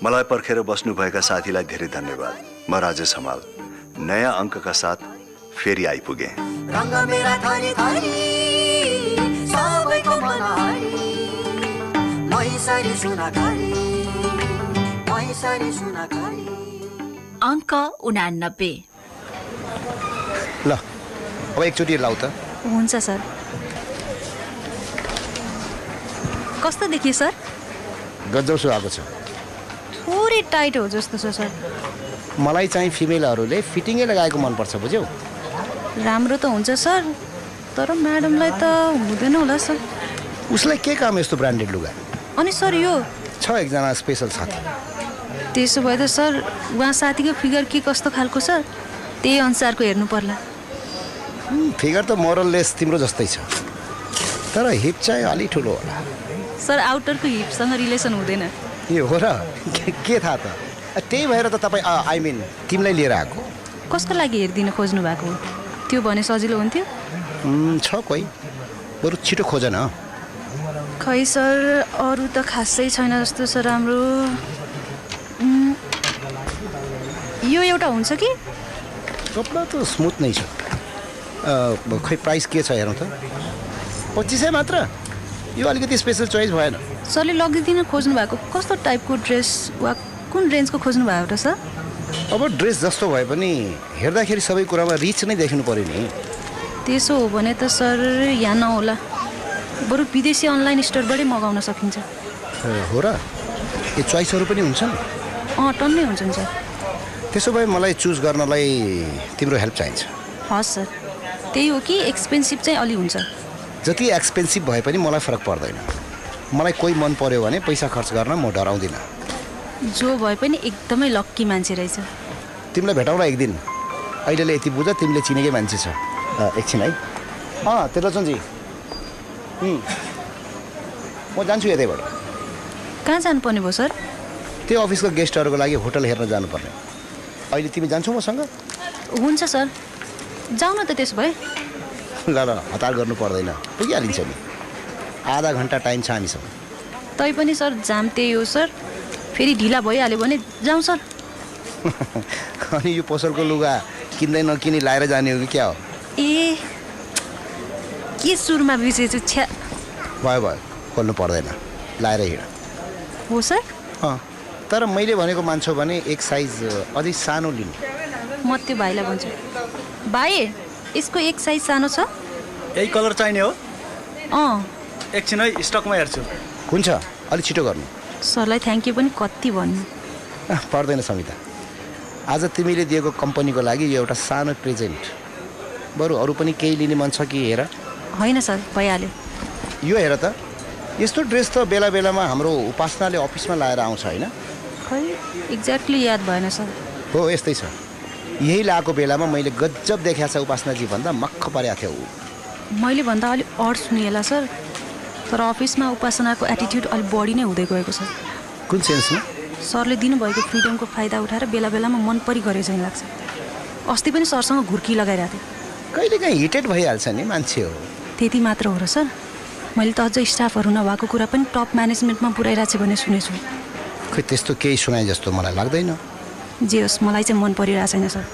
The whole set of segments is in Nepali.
मलाई पर्खेर बस्नुभएका साथीलाई धेरै धन्यवाद। म राजेश हमाल नयाँ अङ्कका साथ फेरि आइपुगे। अङ्क 89। ल अब एकचोटि लाउ त। हुन्छ सर। कस्तो देखियो सर? गजब सुहाएको छ। थोरै टाइट हो जस्तो छ सर। मलाई चाहिँ फिमेलहरूले फिटिङै लगाएको मनपर्छ, बुझ्यौ? राम्रो त हुन्छ सर, तर म्याडमलाई त हुँदैन होला सर। उसलाई के काम यस्तो ब्रान्डेड लुगा? अनि सर यो छ एकजना स्पेसल साथी। त्यसो भए त सर उहाँ साथीको फिगर के कस्तो खालको छ त्यही अनुसारको हेर्नु पर्ला। फिगर त मोरललेस तिम्रो जस्तै छ, तर हिप चाहिँ अलि ठुलो होला। सर आउटरको हिपसँग रिलेसन हुँदैन। ए हो र? के थाहा त? त्यही भएर त तपाईँ आई मिन तिमीलाई लिएर आएको। कसको लागि हेरिदिन खोज्नु भएको? त्यो भने सजिलो हुन्थ्यो। छ कोही, बरु छिटो खोज न। खै सर अरू त खासै छैन जस्तो छ राम्रो। यो एउटा हुन्छ कि? कपडा त स्मुथ नै छ। खै प्राइस के छ हेरौँ त। 2500 मात्र? यो अलिकति स्पेसल चोइस भएन। सरले लगिदिन खोज्नु भएको कस्तो टाइपको ड्रेस वा कुन रेन्जको खोज्नु भएको त सर? अब ड्रेस जस्तो भए पनि हेर्दाखेरि सबै कुरामा रिच नै देखिनु पर्यो नि। त्यसो हो भने त सर यहाँ नहोला, बरु विदेशी अनलाइन स्टोरबाटै मगाउन सकिन्छ। हो र? यो चोइसहरू पनि हुन्छन्? टन्नै हुन्छन् सर। त्यसो भए मलाई चुज गर्नलाई तिम्रो हेल्प चाहिन्छ। हस् सर। त्यही हो कि एक्सपेन्सिभ चाहिँ अलि हुन्छ? जति एक्सपेन्सिभ भए पनि मलाई फरक पर्दैन। मलाई कोही मन पर्यो भने पैसा खर्च गर्न म डराउँदिनँ। जो भए पनि एकदमै लक्की मान्छे रहेछ। तिमीलाई भेटौँला एक दिन। अहिलेले यति बुझ तिमीले चिनेकै मान्छे छ। एकछिन है। तेलचन्दजी म जान्छु यतैबाट। कहाँ जानुपर्ने भयो सर? त्यो अफिसको गेस्टहरूको लागि होटल हेर्न जानुपर्ने। अहिले तिमी जान्छौ मसँग? हुन्छ सर, जाउँ न त त्यसो भए। ल हतार गर्नु पर्दैन, पुगिहालिन्छ नि। आधा घन्टा टाइम छ हामीसँग। तैपनि सर जाम त्यही हो सर, फेरि ढिला भइहाल्यो भने जाउँ सर। अनि यो पसलको लुगा किन्दै नकिनी लाएर जाने हो कि क्या हो? ए के सुरुमा बिर्सेछु छ्या। भयो खोल्नु पर्दैन, लाएर हिँड। हो सर? तर मैले भनेको मान्छौ भने एक साइज अझै सानो लिनु। म त्यो भाइलाई भन्छु। भाइ यसको एक साइज सानो छ। यही कलर चाहिने हो? एकछिन है, स्टकमा हेर्छु। हुन्छ, अलिक छिटो गर्नु। सरलाई थ्याङ्क यू पनि कति भन्नु। पर्दैन समिता, आज तिमीले दिएको कम्पनीको लागि यो एउटा सानो प्रेजेन्ट। बरु अरू पनि केही लिने मन छ कि हेर? होइन सर, भइहाल्यो। यो हेर त, यस्तो ड्रेस त बेला बेलामा हाम्रो उपासनाले अफिसमा लाएर आउँछ होइन? खै एक्ज्याक्टली याद भएन सर। हो यस्तै छ। यही लाएको बेलामा मैले गजब देखाएको छ उपासनाजी भन्दा मक्ख परेको थियो। मैले भन्दा अलिक अड सुनिएला सर, तर अफिसमा उपासनाको एटिट्युड अलिक बढी नै हुँदै गएको छ। कुन सेन्समा? सरले दिनुभएको फ्रिडमको फाइदा उठाएर बेला बेलामा मन परी गरे चाहिँ लाग्छ। अस्ति पनि सरसँग घुर्की लगाइरहेको थिएँ। कहिलेकाहीँ हिटेड भइहाल्छ नि, मान्छे हो। त्यति मात्र हो र सर? मैले त अझै स्टाफहरू नभएको कुरा पनि टप म्यानेजमेन्टमा पुऱ्याइरहेको छ भने सुनेछु। खै त्यस्तो केही सुनाए जस्तो मलाई लाग्दैन। जे होस्, मलाई चाहिँ मन परिरहेको छैन सर।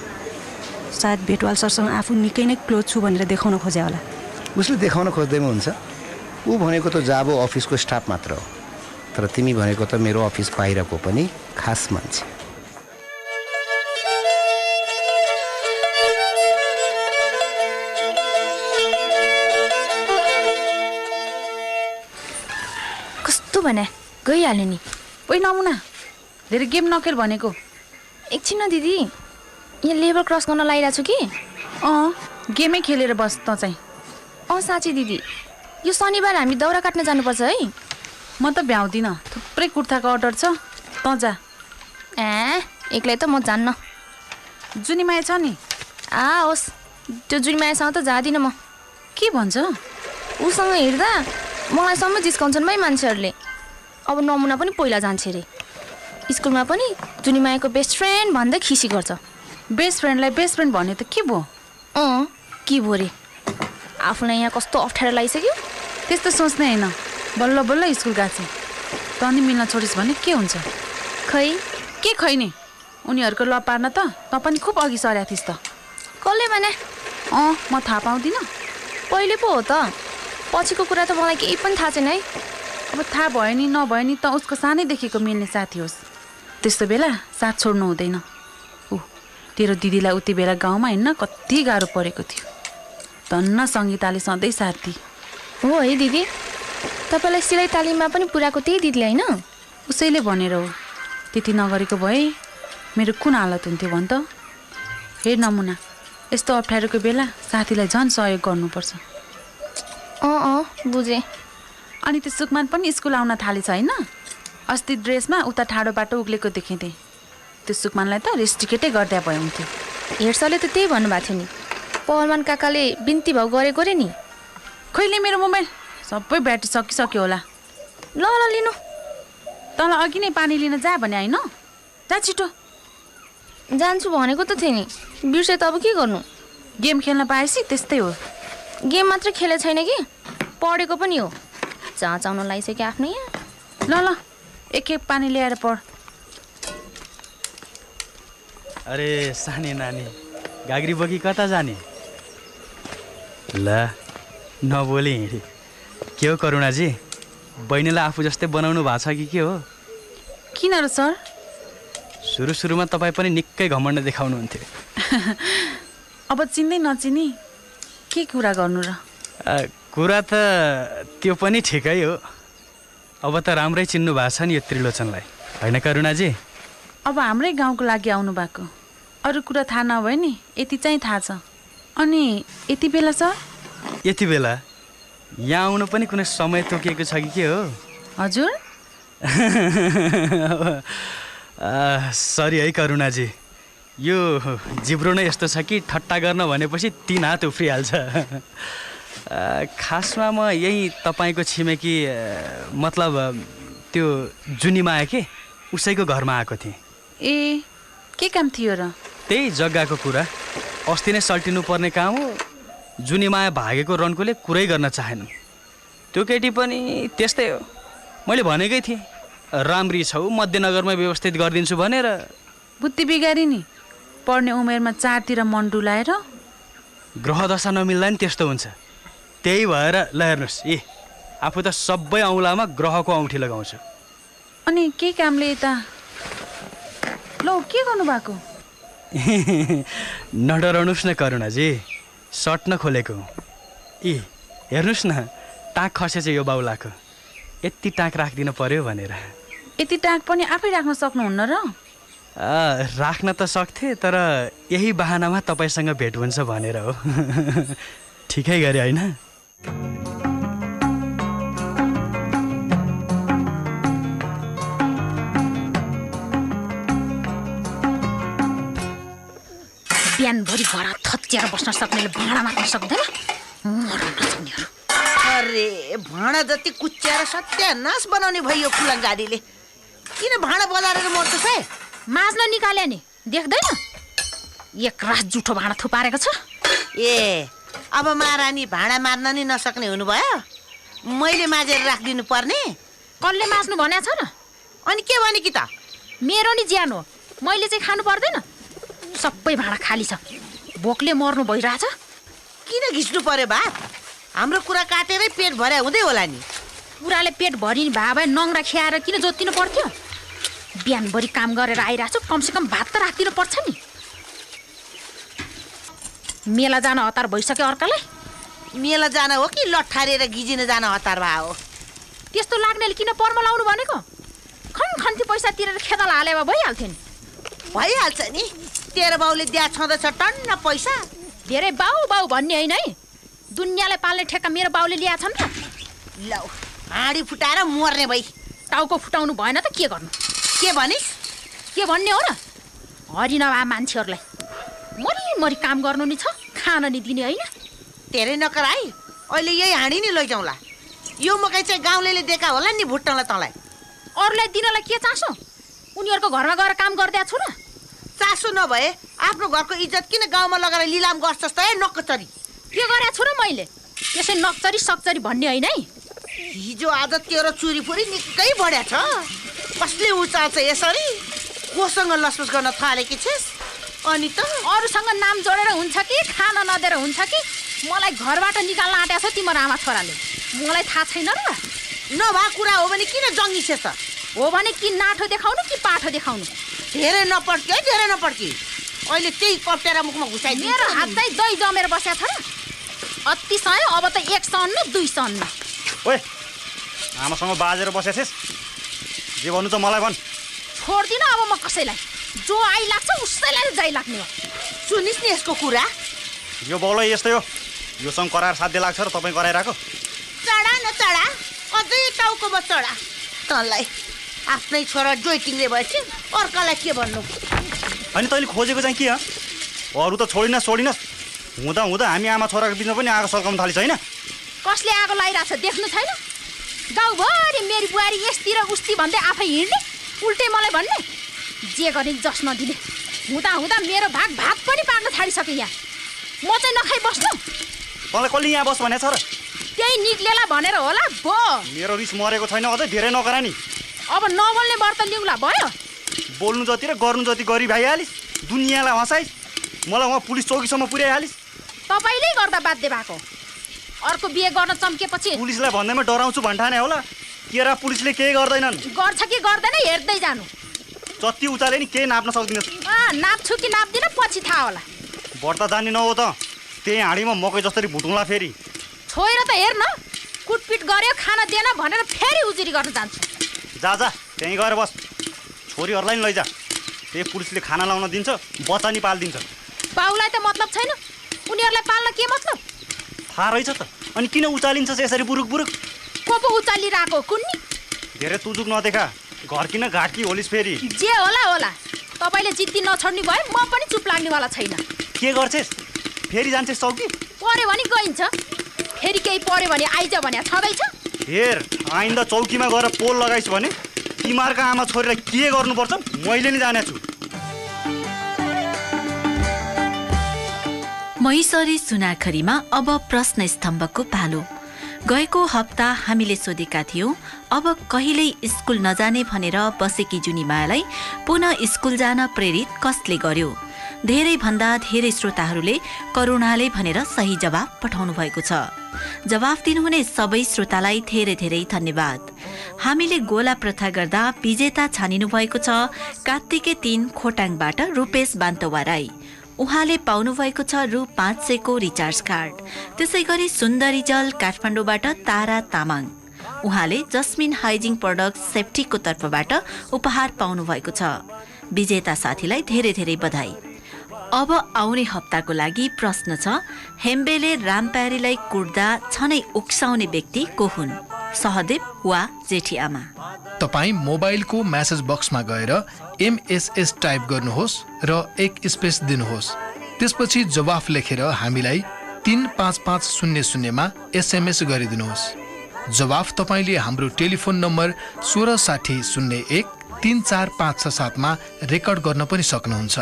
सायद भेटवाल सरसँग आफू निकै नै क्लोज छु भनेर देखाउन खोजे होला। उसले देखाउन खोज्दैमा हुन्छ। ऊ भनेको त जाबो अफिसको स्टाफ मात्र हो, तर तिमी भनेको त मेरो अफिस बाहिरको पनि खास मान्छे। कस्तो भने गइहाल्यो नि। ओइ नमुना, धेरै गेम नखेल भनेको। एकछिन न दिदी, यहाँ लेबर क्रस गर्न लागिरहेको छु कि। गेमै खेलेर बस त चाहिँ। साँच्ची दिदी, यो शनिबार हामी दाउरा काट्न जानुपर्छ है। म त भ्याउँदिनँ, थुप्रै कुर्ताको अर्डर छ। त जा। एक्लै त म जान्न। जुनीमाया छ नि? होस्, त्यो जुनीमायासँग त जाँदिनँ म। के भन्छ? उसँग हिँड्दा मलाई सम्म जिस्काउँछन् भाइ मान्छेहरूले। अब नमुना पनि पहिला जान्छ अरे। स्कुलमा पनि जुनीमायाको बेस्ट फ्रेन्ड भन्दै खिसी गर्छ। बेस्ट फ्रेन्डलाई बेस्ट फ्रेन्ड भन्यो त के भयो? के भयो रे? आफूलाई यहाँ कस्तो अप्ठ्यारो लागिसक्यो। त्यस्तो सोच्ने होइन, बल्ल बल्ल स्कुल गएको छु त अनि मिल्न छोडिस् भने के हुन्छ खै के खै नि उनीहरूको ल पार्न त पनि खुब अघि सरेको थिइस् त कसले भने म थाहा पाउँदिनँ पहिले पो हो त पछिको कुरा त मलाई केही पनि थाहा छैन है अब थाहा भयो नि नभयो नि त उसको सानैदेखिको मिल्ने साथी होस् त्यस्तो बेला साथ छोड्नु हुँदैन तेरो दिदीलाई उति बेला गाउँमा हिँड्न कति गाह्रो परेको थियो धन्न सङ्गीताले सधैँ साथ दिए हो है दिदी तपाईँलाई सिलाइ तालिममा पनि पुऱ्याएको त्यही दिदीले होइन उसैले भनेर हो त्यति नगरेको भए मेरो कुन हालत हुन्थ्यो भन् त हेर नमुना यस्तो अप्ठ्यारोको बेला साथीलाई झन् सहयोग गर्नुपर्छ बुझेँ अनि त्यो सुकमान पनि स्कुल आउन थालेछ होइन अस्ति ड्रेसमा उता ठाडो बाटो उक्लेको देखिँथे त्यो सुकमानलाई त रेस टिकटै गर्दा भयो हुन्थ्यो हेर्सले त त्यही भन्नुभएको थियो नि पवनमान काकाले बिन्ती भाउ गरेको रे नि खैले मेरो मोबाइल सबै ब्याट्री सकिसक्यो होला ल लिनु तँलाई अघि नै पानी लिन जा भने होइन जा छिटो जान्छु भनेको त थिएँ नि बिर्से त अब के गर्नु गेम खेल्न पाएपछि त्यस्तै हो गेम मात्र खेले छैन कि पढेको पनि हो चाँच आउन लागिसक्यो आफ्नो यहाँ ल एक खेप पानी ल्याएर पढ अरे सानी नानी गाग्री बोकी कता जाने ल नबोली हिँडे के हो करुणाजी बहिनीलाई आफू जस्तै बनाउनु भएको छ कि के हो किन र सर सुरुमा तपाईँ पनि निकै घमण्ड देखाउनुहुन्थ्यो अब चिन्दै नचिनी के कुरा गर्नु र कुरा त त्यो पनि ठिकै हो अब त राम्रै चिन्नु भएको छ नि यो त्रिलोचनलाई होइन करुणाजी अब हाम्रै गाउँको लागि आउनु भएको अरू कुरा थाहा नभए नि यति चाहिँ थाहा छ अनि यति बेला सर यति बेला यहाँ आउनु पनि कुनै समय तोकिएको छ कि के हो हजुर सरी है करुणाजी यो जिब्रो नै यस्तो छ कि ठट्टा गर्न भनेपछि 3 हात उफ्रिहाल्छ खासमा म यही तपाईँको छिमेकी मतलब त्यो जुनीमाया के उसैको घरमा आएको थिएँ ए के काम थियो र त्यही जग्गाको कुरा अस्ति नै सल्टिनु पर्ने काम हो जुनीमाया भागेको रन्कोले कुरै गर्न चाहेन त्यो केटी पनि त्यस्तै हो मैले भनेकै थिएँ राम्री छौ मध्यनगरमा व्यवस्थित गरिदिन्छु भनेर बुद्धि बिगारी नि पढ्ने उमेरमा चारतिर मन डुलाएर ग्रह दशा नमिल्दा नि त्यस्तो हुन्छ त्यही भएर ल हेर्नुहोस् आफू त सबै औँलामा ग्रहको औँठी लगाउँछु अनि के कामले यता ल के गर्नुभएको नडराउनुहोस् न करुणाजी सर्ट नखोलेको हेर्नुहोस् न टाँक खसेछ यो बाउलाको यति टाँक राखिदिनु पर्यो भनेर यति टाँक पनि आफै राख्न सक्नुहुन्न र राख्न त सक्थे तर यही बहानामा तपाईँसँग भेट हुन्छ भनेर हो ठिकै गरे होइन बिहानभरि घोडा थच्याएर बस्न सक्नेले भाँडा मात्न सक्दैन मर्न नसक्नेहरू अरे भाँडा जति कुच्याएर सत्यानाश बनाउने भयो यो फुलाङ गाडीले किन भाँडा बजारेर मर्छ है माझ्न निकाल्यो नि देख्दैन एक रात जुठो भाँडा थुपारेको छ ए अब महारानी भाँडा मार्न नि नसक्ने हुनुभयो मैले माझेर राखिदिनु पर्ने कसले माझ्नु भनेको छ र अनि के भने कि त मेरो नि ज्यान हो मैले चाहिँ खानु पर्दैन सबै भाँडा खाली छ भोकले मर्नु भइरहेछ किन घिच्नु पर्यो बा हाम्रो कुरा काटेरै पेट भर्या हुँदै होला नि कुराले पेट भरिने भए नङ्ग्रा खियाएर किन जोत्तिनु पर्थ्यो बिहानभरि काम गरेर आइरहेको छु कमसेकम भात त राखिदिनु पर्छ नि मेला जान हतार भइसक्यो अर्कालाई मेला जान हो कि लट्ठारेर गिजिन जान हतार भए हो त्यस्तो लाग्नेले किन पर्म लाउनु भनेको खन्ती पैसा तिरेर खेताला हालेमा भइहाल्थ्यो नि भइहाल्छ नि तेरो बाउले दिया छँदैछ टन्न पैसा धेरै बाउ भन्ने होइन है दुनियाँलाई पाल्ने ठेक्का मेरो बाउले ल्या छन् त लौ हाँडी फुटाएर मर्ने भई टाउको फुटाउनु भएन त के गर्नु के भनिस् के भन्ने हो र हरि नभए मान्छेहरूलाई मरि काम गर्नु नि छ खान नि दिने होइन धेरै नकर है अहिले यही हाँडी नि लैजाउँला यो मकै चाहिँ गाउँलेले देखा होला नि भुट्टला तँलाई अरूलाई दिनलाई के चासो उनीहरूको घरमा गएर काम गर्दै छु र चासो नभए आफ्नो घरको इज्जत किन गाउँमा लगेर लिलाम गर्छस् त नक्कचरी के गरेको छु र मैले त्यसै नक्चरी सक्चरी भन्ने होइन है हिजो आज तेरो चुरीफुरी निकै बढ्या छ। कसले उचाल्छ यसरी? कोसँग लसपस गर्न थालेकी छिस्? अनि त अरूसँग नाम जोडेर हुन्छ कि खान नदिएर हुन्छ कि मलाई घरबाट निकाल्न आँटेको छ तिम्रो आमा छोराले। मलाई थाहा छैन र? नभए कुरा हो भने किन जङ्गी छ त? हो भने कि नाठो देखाउनु कि पाठो देखाउनु? धेरै नपड्की है, धेरै नपड्की। अहिले त्यही कप्टेर मुखमा घुसाइदिन्छ। मेरो हात चाहिँ दही जमेर बसेको छ र? अति सय अब त 1 सन्न 2 सन्न। ओए आमासँग बाजेर बसेको थिएस्? जे भन्नु त मलाई भन्। छोड्दिन अब म कसैलाई। जो आइलाग्छ उसैलाई जाइ लाग्ने हो। सुनिस् नि यसको कुरा? यो बौलै यस्तै हो। योसँग करार साध्य लाग्छ र तपाईँ कराइरहेको? चढा न चढा, अझै टाउकोमा चढा। तँलाई आफ्नै छोरा जोइटिङले भएछ, अर्कालाई के भन्नु? अनि तैँले खोजेको चाहिँ के हो? अरू त छोडिनस् हुँदा हुँदा हामी आमा छोराको बिचमा पनि आगो सल्काउनु थालिन्छ होइन? कसले आगो लगाइरहेछ देख्नु छैन? गाउँभरि मेरी बुहारी यस्ती र उस्ती भन्दै आफै हिँड्ने, उल्टै मलाई भन्ने। जे गर्ने जस नदिने। हुँदा हुँदा मेरो भाग भात पनि पार्न छाडिसके यहाँ। म चाहिँ नखाइ बस्नु? तँलाई कसले यहाँ बस भनेको छ र? त्यही निक्लेला भनेर होला भो। मेरो रिस मरेको छैन, अझै धेरै नकरा नि। अब नबोल्ने व्रत लिउँला भयो। बोल्नु जति र गर्नु जति गरी भइहालिस्। दुनियाँलाई हँसाइस्, मलाई वहाँ पुलिस चौकीसम्म पुर्याइहालिस्। तपाईँले गर्दा बाध्य भएको। अर्को बिहे गर्न चम्केपछि पुलिसलाई भन्दैमा डराउँछु भन्ठाने होला। केरा पुलिसले केही गर्दैनन्। गर्छ कि गर्दैन हेर्दै जानु। जति उचाले नि केही नाप्न सक्दिनस्। नाप्छु कि नाप्दिन पछि थाहा होला। बढ्ता जान्ने नहो त। त्यही हाँडीमा मकै जसरी भुटुङ्ला फेरि। छोएर त हेर्न, कुटपिट गर्यो खाना दिएन भनेर फेरि उजुरी गर्न जान्छु। जा त्यहीँ गएर बस। छोरीहरूलाई नि लैजा। त्यही पुलिसले खाना लाउन दिन्छ, बच्चा नि पालिदिन्छ। बाउलाई त मतलब छैन, उनीहरूलाई पाल्न के मतलब? थाहा रहेछ त। अनि किन उचालिन्छस् यसरी बुरुक बुरुक? को पो उचालिरहेको कुन्नी? धेरै तुजुक नदेखा, घर किन घाटकी होलिस् फेरि। जे होला होला, तपाईँले जिद्दी नछोड्ने भए म पनि चुप लाग्नेवाला छैन। के गर्छेस्? फेरि जान्छेस् चौकी? पर्यो भने गइन्छ, फेरि केही पर्यो भने आइज भने छँदैछ। हेर, आइन्दा चौकीमा गएर पोल लगाइस् भने तिमीहरूका आमा छोरीलाई के गर्नुपर्छ मैले नि जानेछु। महेश्वरी सुनाखरीमा अब प्रश्न स्तम्भको पालो। गएको हप्ता हामीले सोधेका थियौं, अब कहिल्यै स्कुल नजाने भनेर बसेकी जुनीमायालाई पुनः स्कुल जान प्रेरित कसले गर्यो? धेरै भन्दा धेरै श्रोताहरूले करुणाले भनेर सही जवाब पठाउनु भएको छ। जवाफ दिनुहुने सबै श्रोतालाई धेरै धेरै धन्यवाद। हामीले गोला प्रथा गर्दा विजेता छानिनु भएको छ कार्तिके 3 खोटाङबाट रूपेश बान्तवा राई। उहाँले पाउनु भएको छ रु 500 को रिचार्ज कार्ड। त्यसै गरी सुन्दरी जल काठमाडौँबाट तारा तामाङ, उहाँले जस्मिन हाइजिङ प्रोडक्ट सेफ्टीको तर्फबाट उपहार पाउनु भएको छ। विजेता साथीलाई धेरै धेरै बधाई। अब आउने हप्ताको लागि प्रश्न छ, हेम्बेले रामप्यारीलाई कुट्दा छनै उक्साउने व्यक्ति को हुन्? सहदेव वा जेठी आमा? तपाईँ मोबाइलको मेसेज बक्समा गएर MSS टाइप गर्नुहोस् र 1 स्पेस दिनुहोस्। त्यसपछि जवाफ लेखेर हामीलाई 35500 मा SMS गरिदिनुहोस्। जवाफ तपाईँले हाम्रो टेलिफोन नम्बर 166001 34567 मा रेकर्ड गर्न पनि सक्नुहुन्छ।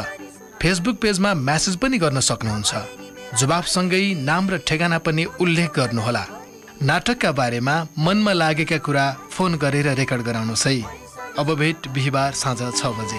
फेसबुक पेजमा मेसेज पनि गर्न सक्नुहुन्छ। जवाफसँगै नाम र ठेगाना पनि उल्लेख गर्नुहोला। नाटकका बारेमा मनमा लागेका कुरा फोन गरेर रेकर्ड गराउनुहोस् है। अब भेट बिहीबार साँझ 6 बजे।